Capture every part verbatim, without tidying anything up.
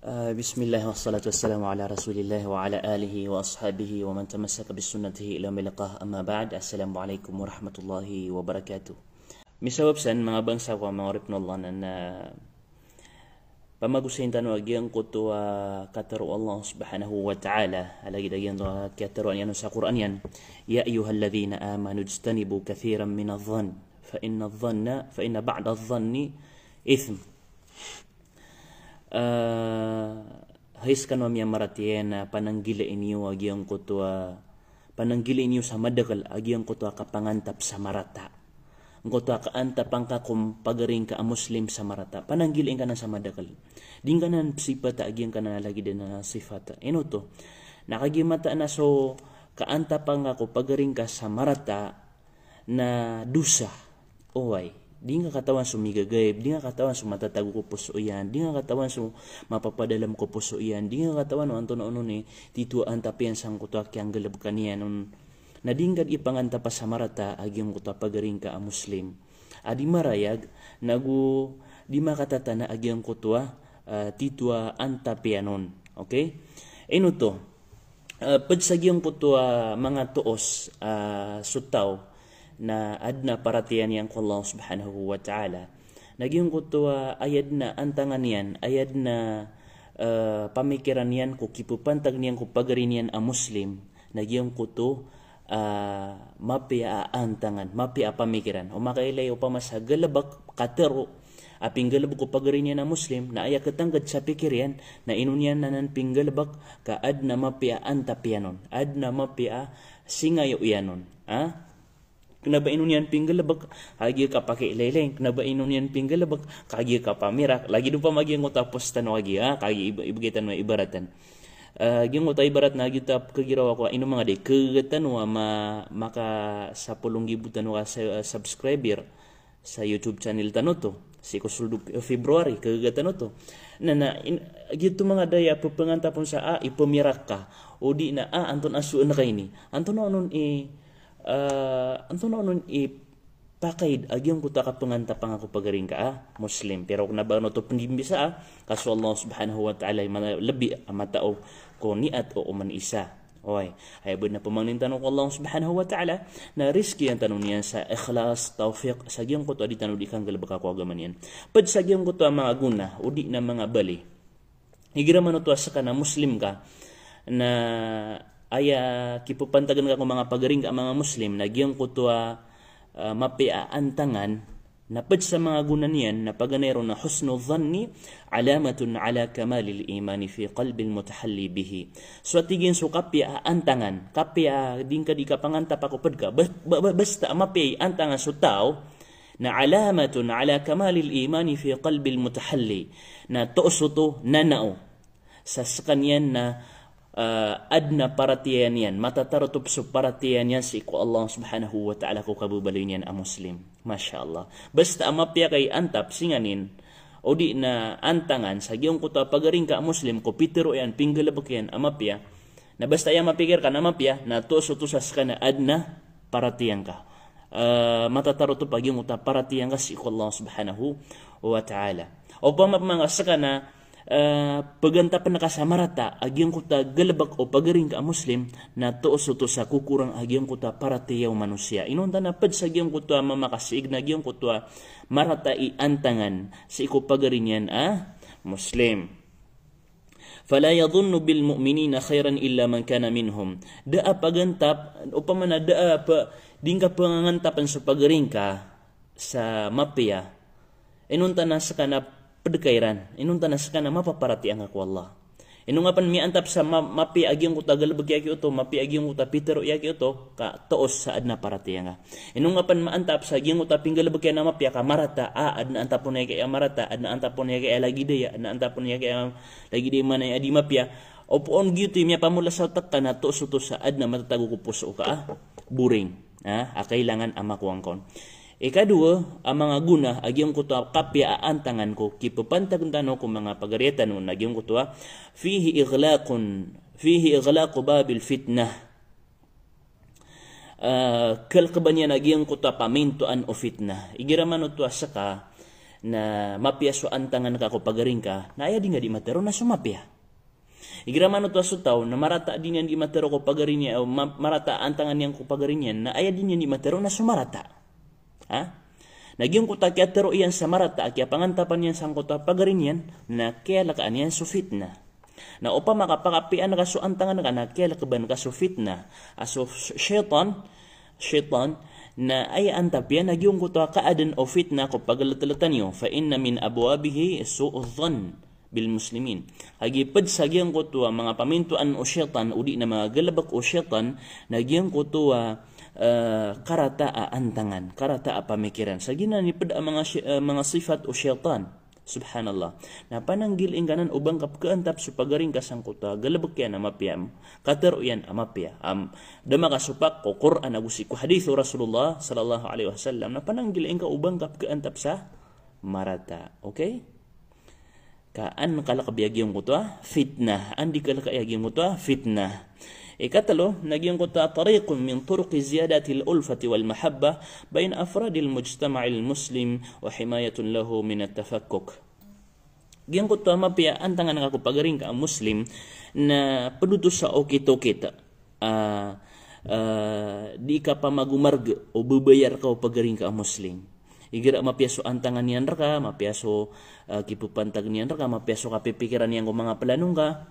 Ah, bismillah, wassalatu wassalamu ala rasulillah wa ala alihi wa ashabihi wa man tamassaka bisunnatihi ila yaumil liqa, amma ba'd. Assalamu alaikum warahmatullahi wabarakatuh. Misabap san, manga bangsa ko, manga oripn o Allah, na, na pamagosayn tano a giyangkoto a katharo o Allah subhanahu wa ta'ala, a lagid a giyangkoto a kiyatharo niyan sa Qur'an iyan, "Ya ayyuhalladhina amanu ijtanibu kathiran minadh dhann, fa inna dhanna, fa inna ba'dadh dhanni ithm." Ah, hay skano a miyamaratiyaya, na pananggilai niyo a giyangkoto a, pananggilai niyo sa madakl a giyangkoto a kapangantap sa marata. Angkoto a kaantapan ka ko pagari ngka a Muslim sa marata. Pananggilai ngka nan sa madakl. Di ngka nan sipata a giyangkanan a lagid anan a sifat. Ino oto? Na kagiya mataan a so kaantapan ka ko pagari ngka sa marata na dosa. Oway, di ngka katawan so migagaib, di ngka katawan so matatago ko poso iyan, di ngka katawan so mapapadalam ko poso iyan, di ngka katawan o antonaa onon i titho a antap iyan sangkoto a kiyanggalbka niyan on. Na di ngka di pangantapa sa marata a giyangkoto a pagari ngka a Muslim a di marayag, nago di makatatana a giyangkoto a, ah, titho a antap iyan on. Okay? Ino oto? Eh, pd sa giyangkoto a manga toos, ah, so taw na adn a paratiyaya niyan ko Allah subhanahu wa ta'ala, na giyangkoto a aya dn a antangan iyan, aya dn a, eh, pamikiran iyan ko kipapantag niyan ko pagari niyan a Muslim, na giyangkoto, ah, mapiya a antangan, mapiya a pamikiran. O makailay opama sa galbk, katharo a pinggalbk ko pagari niyan a Muslim, na aya katangkd sa pikir iyan, na ino niyan anan pinggalbk ka adn a mapiya a antap iyan on, adn a mapiya a singayo iyan on. Ha? Kna ba ino niyan pinggalbk, kagiya kapakiilaylay, kna ba ino niyan pinggalbk, kagiya kapamirak, lagid opama giyangkoto a post tano kagiya, ha? Kagiya ib-, ibgay tano a ibaratan. Ah, giyangkoto a ibarat na giyoto a kagiraw ako, ino manga di, kagaga tano a ma-, maka sapolo nggibo tano ka sa-, subscriber sa YouTube channel tano oto. Sii ko sold o February, kagaga tano oto. Na, na, in-, giyoto manga di a pphangantapn sa a, ipamirak ka. O di na a, antonaa so ngka ini. Antonaa onon i, ah, antonaa onon i pakaid a giyangkoto a kapangantapan ka ko pagari ngka a Muslim. Pero kna ba oto pndimbisa a, ka so Allah subhanahu wa ta'ala i ma-, lbi a matao ko niyat o oman isa. Oway, aya bo dn a pamangnin tano ko Allah subhanahu wa ta'ala, na rizkiyan tano niyan sa ikhlas, tawfiq, sa giyangkoto a di tano di kanggalbka ko agama niyan. Pd sa giyangkoto a manga gona, o di na manga bali. Igira man oto a ska na Muslim ka, na aya kipapantagan ka ko manga pagari ngka a manga Muslim, na giyangkoto a, ah, mapiya a antangan, na pd sa manga gona niyan, na paganay ron na husnu dhanni alamatun ala kamalil imani fi qalbil mutahalli bihi. So a tig iyan so kapiya a antangan, kapiya a di ngka di kapangantapa ko pd ka, bas-, ba-, ba-, basta a mapiya i antangan so taw, na alamatun ala kamalil imani fi qalbil mutahalli. Na toos oto, nanao sa skaniyan na, ah, adn a paratiyaya niyan, matatarotop so paratiyaya niyan sii ko Allah subhanahu wa ta'ala ko kababaloy niyan a Muslim. Masha Allah. Basta a mapiya ka i antap, singanin, o di na antangan, sa giyangkoto a pagari ngka a Muslim, ko pitharo iyan, pinggalbk iyan a mapiya, na basta aya mapikir ka na mapiya, na toos oto sa ska na adn a paratiyaya ngka. Ah, matatarotop a giyangkoto a paratiyaya ngka sii ko Allah subhanahu wa ta'ala. Opama pman ka ska na, ah, pagantapn ka sa marata a giyangkoto a galbk o pagari ngka a Muslim, na toos oto sa kokorang a giyangkoto a paratiyaya o manosiya. Inonta na pd sa giyangkoto a mamakasiig na giyangkoto a marata i antangan sii ko pagari niyan a Muslim. Fala yadhunnu bil mu'minina khairan illa man kana minhum. Da a pagantap, opama na da a pa-, di ngka pangangantapn so pagari ngka sa mapiya. Inonta na ska na pd ka iran. Inonta na ska na mapaparatiyaya ngka ko Allah. Ino ngka pn miyaantap sa ma-, mapiya a giyangkoto a galbk iyan giyoto, mapiya a giyangkoto a pitharo iyan giyoto, ka toos sa adn a paratiyaya ngka. Ino ngka pn maantap sa giyangkoto a pinggalbk iyan a mapiya ka marata, a, adn a antap on iyan ki a marata, adn a antap on iyan ki a lagid aya, adn a antap on iyan ki a lagid aya, maana a di mapiya. Opama giyoto i miyapamola sa otak ka na toos oto sa adn a matatago ko poso ka a boring. Ha, a kailangan a makowa ngka on. Ikadowa a manga gona a giyangkoto a kapiya a antangan ko kipapantagn tano ko manga pagari tano na giyangkoto a fihi ighlaqun, fihi ighlaqu babil fitnah. Ah, kalkban iyan a giyangkoto a pamintoan o fitnah. Igira man oto a ska na mapiya so antangan ka ko pagari ngka, na aya di nga di matero na so mapiya. Igira manoto a so taw na marata di niyan di matero ko pagari niyan, eh, ma-, marata a antangan iyan ko pagari niyan, na aya di niyan di matero na so marata. Ha? Na giyangkoto a kiyatero iyan sa marata, a kiyapangantapan iyan sangkoto a pagari niyan, na kiyalakaan iyan so fitnah. Na opama ka pakapiyaan ka so antangan ka na kiyalakaban ka so fitnah, a so shaytan, shaytan, na aya antap iyan na giyangkoto a kaaden o fitnah ko pagaletalatan iyo, fa inna min abwabihi su'u dhann bil muslimin. Kagiya ped sa giyangkoto a manga pamintoan o shaytan, odi na manga galebek o shaytan, na giyangkoto a, eh, karata a antangan, karata a pamikiran. Sa giyanan i ped a manga shi-, eh, manga sifat o shaytan. Subhanallah. Na pananggil ingka nan o ba ngka pekaantap so pagari ngka sangkoto a galebek iyan a mapiya, katero iyan a mapiya. Am, da makasopak ko Qur'an ago sii ko hadith o Rasulullah sallallahu alaihi wasallam. Na pananggil ingka o ba ngka pekaantap sa marata. Okay? Ka an kalakabi a giyangkoto a fitnah. An di kalakabi a giyangkoto a fitnah. Ikatelo, na giyangkoto a tariqun min turuqi ziyadatil ulfati wal mahabbah baina afradil mujtama'il muslim wa himayatun lahu min at-tafakkuk. Giyangkoto a mapiya a antangan ka ko pagari ngka a Muslim, na ped oto sa okit-okit a, ah, di kapamagomarg o bebayar ka o pagari ngka a Muslim. Igira mapiya so antangan iyan reka, mapiya so, ah, kipepantag iyan reka, mapiya so kapipikiran iyan ko manga plano ngka,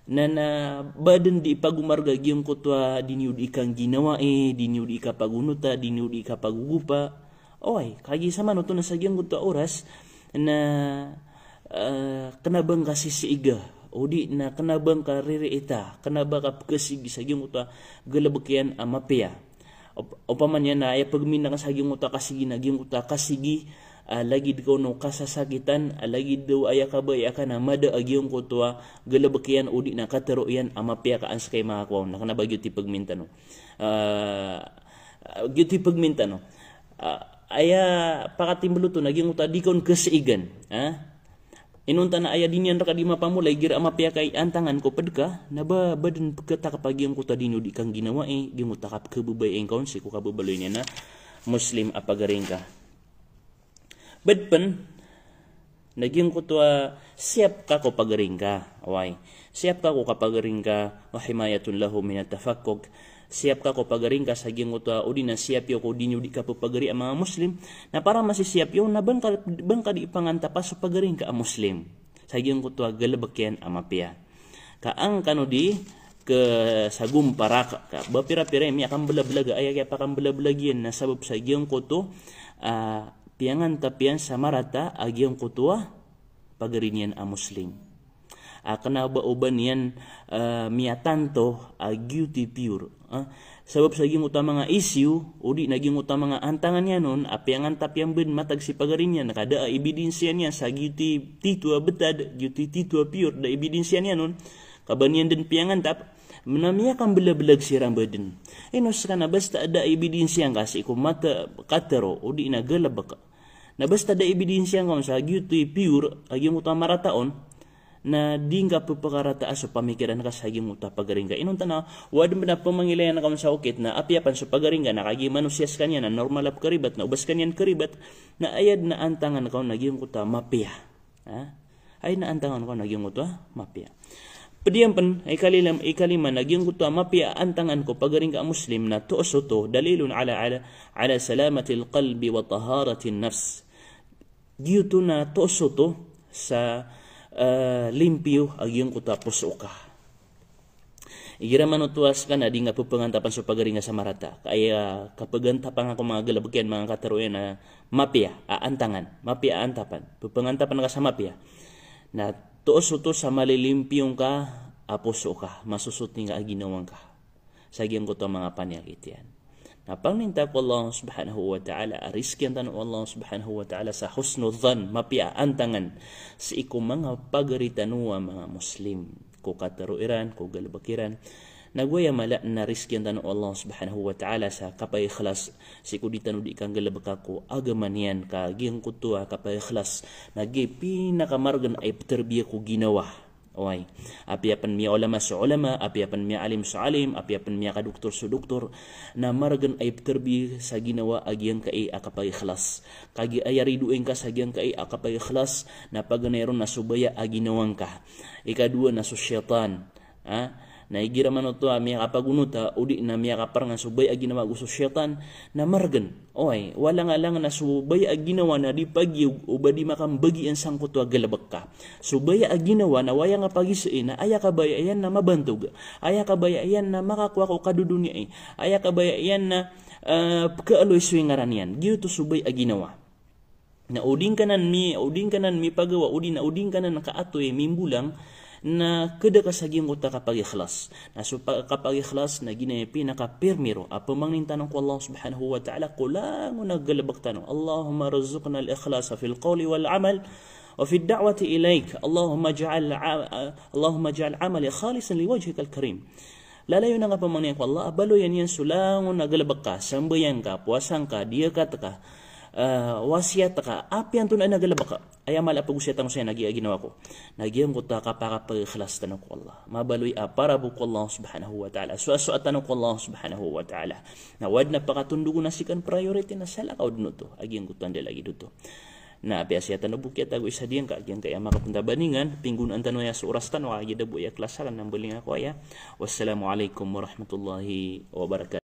na, na ba den di pagomarg a giyangkoto a di niyo di kangginawai, di niyo di kapagonota, di niyo di kapagogopa. Oway, kagiya sa manoto na sa giyangkoto a oras na, eh, kena ba ngka sisiiga, odi na kena ba ngka ririita, kena ba ka pekesigi sa giyangkoto a galebek iyan a mapiya. Op-, opama niyan na aya pegminang sa giyangkoto a kasigi na giyangkoto a kasigi, ah, lagid ka o no kasasakitan, ah, lagid o aya kabaya ka na mada a giyangkoto a galebek iyan odi na katero iyan a mapiya ka an seka i makakowa on. Na kena ba giyoto i pegmin tano. Ah, giyoto i pegmin tano. Ah, aya pakatimbel oto na giyangkoto a di ka on kesiigan. Ah? Inonta na aya di niyan reka di mapamolai, igira mapiya ka i antangan ko ped ka, na ba, ba den peketakep a giyangkoto a di niyo di kangginawai, giyangkoto a kapekebebay ingka on sii ko kabebaloy niyan a Muslim a pagari ngka. Bed pen, na giyangkoto a siyap ka ko pagari ngka. Oway. Siyap ka ko kapagari ngka, wa himayatun lahu min at-tafakkuk. Siyap ka ko pagari ngka sa giyangkoto a, odi na siyap iyo ko di niyo di kapepagari a manga Muslim. Na para masisiyap iyo, na ba ngka, ba ngka di pangantapa so pagari ngka a Muslim sa giyangkoto a galebek iyan a mapiya. Ka an kano di kesagomparak, ka ba pira-pira i miyakambelabelaga, aya kiyapakambelabelag iyan na sabap sa giyangkoto, ah, piyangantap iyan sa marata a giyangkoto a pagari niyan a Muslim. Ah, kena ba o ba niyan, ah, miyatanto a giyoto i pure. Ah, sabap sa giyangkoto a manga issue, odi na giyangkoto a manga antangan iyan on, a piyangantap iyan ben matag si pagari niyan, ka da a ebidensya niyan sa giyoto i tito a betad, giyoto i tito a pure, da a ebidensya niyan on, ka ba niyan den piyangantap, na miyakambelabelag siran ba den. Ino seka na basta da a ebidensya ngka sii ko mata katero, odi na galebek. Na basta da a ebidensya ngka on sa giyoto i pure, a giyangkoto a marata on, na di ngka pepekarataa so pamikiran ka sa giyangkoto a pagari ngka. Inonta na, o aden ben a pemangilayan ka on sa okit na apiya pen so pagari ngka na kagiya manosiya sekaniyan na normal a pekaribat, na o ba sekaniyan karibat, na aya den a antangan ka on na giyangkoto a mapiya. Ha? Aya den a antangan ka on na giyangkoto a mapiya. Ped iyan pen, ikalima, ikalima na giyangkoto a mapiya a antangan ko pagari ngka a Muslim na toos oto, dalilun ala, ala, ala salamatil qalbi wa taharatin nafs. Giyoto na toos oto sa, eh, limpiyo a giyangkoto a poso ka. Igira manoto a seka na di nga pepengantapan so pagari nga sa marata. Ka aya kapegantapan nga ko manga galebek iyan, manga katero iyan a mapiya a antangan, mapiya a antapan. Pepengantapan ka sa mapiya. Na toos oto sa malilimpiyo ngka a poso ka, masosoti nga a ginawa ngka sa giyangkoto a manga paniyakit iyan. Na pangninta ko Allah Subhanahu wa Ta'ala, a rizkian tano o Allah Subhanahu wa Ta'ala sa husnul dhann, mapiya a antangan, sii ko manga pagari tano a manga Muslim, ko katero iran, ko galebek iran. Nago aya mala na rizkian tano o Allah Subhanahu wa Ta'ala sa kapaikhlas, sii ko di tano di kanggalebeka ko agama niyan, ka giyangkoto a kapaikhlas na giya i pinakamaregen a ipterbiya ko ginawa. Oway. Apiya pn miyaolama so olama, apiya pn miyaalim so alim, apiya pn miyakadoktor so doktor, na margn a iptrbiyah sa ginawa a giyangkai a kapagikhlas. Kagiya aya ridoay ngka sa giyangkai a kapagikhlas, na paganay ron na so baya a ginawa ngka. Ikadowa na so shaytan. Ha? Na igira man oto a miyakapagonota, odi na miyakaparangan so baya a ginawa ago so shaytan, na margn. Oway, walang-alang na so baya a ginawa na di pagiyog o ba di makambagi iyan sangkoto a galbk ka. So baya a ginawa na waya ngka pagisai na aya kabaya iyan na mabantog. Aya kabaya iyan na makakowa ko kadodoniyai. Aya kabaya iyan na, eh, pkaaloy so ingaran iyan. Giyoto so baya a ginawa. Na o di ngka nan mi, o di ngka nan mipagawa, o di na, o di ngka nan kaatoy mimbolang, na kda ka sa giyangkoto a kapagikhlas. Na so pa-, kapagikhlas na giyanan i pinakapirmiro a pamangnin tano ko Allah subhanahu wa ta'ala ko langon a galbk tano. Allahumma rzuqna al-ikhlasa fil qawli wal amal, wa fid da'wati ilayk. Allahumma ij'al a-, Allahumma ij'al amali khalisan liwajhikal karim. Lalayon angka pamangnin ko Allah, a baloyan iyan so langon a galbk ka, sambayang ka, powasa ngka, diyakat ka, eh, wasiyat ka, apiya antonaa i galbk ka. Aya mala a pagosiyat tano saya na giya ginawa ko. Na giyangkoto a kapakapagikhlas tano ko Allah. Mabaloy a para bo ko Allah subhanahu wa ta'ala. Soasoat tano ko Allah subhanahu wa ta'ala. Na o adn a pakatondogon a sikan priority na salakaw dn oto. A giyangkoto a ndalagid oto. Na apiya sii tano bo kiyatago isa diyangka, giyangkaya makaponta baningan, pinggonaan tano aya so oras tano, a giya da bo aya klas akn, na mbaling ako aya. Wassalamu alaikum warahmatullahi wabarakatuh.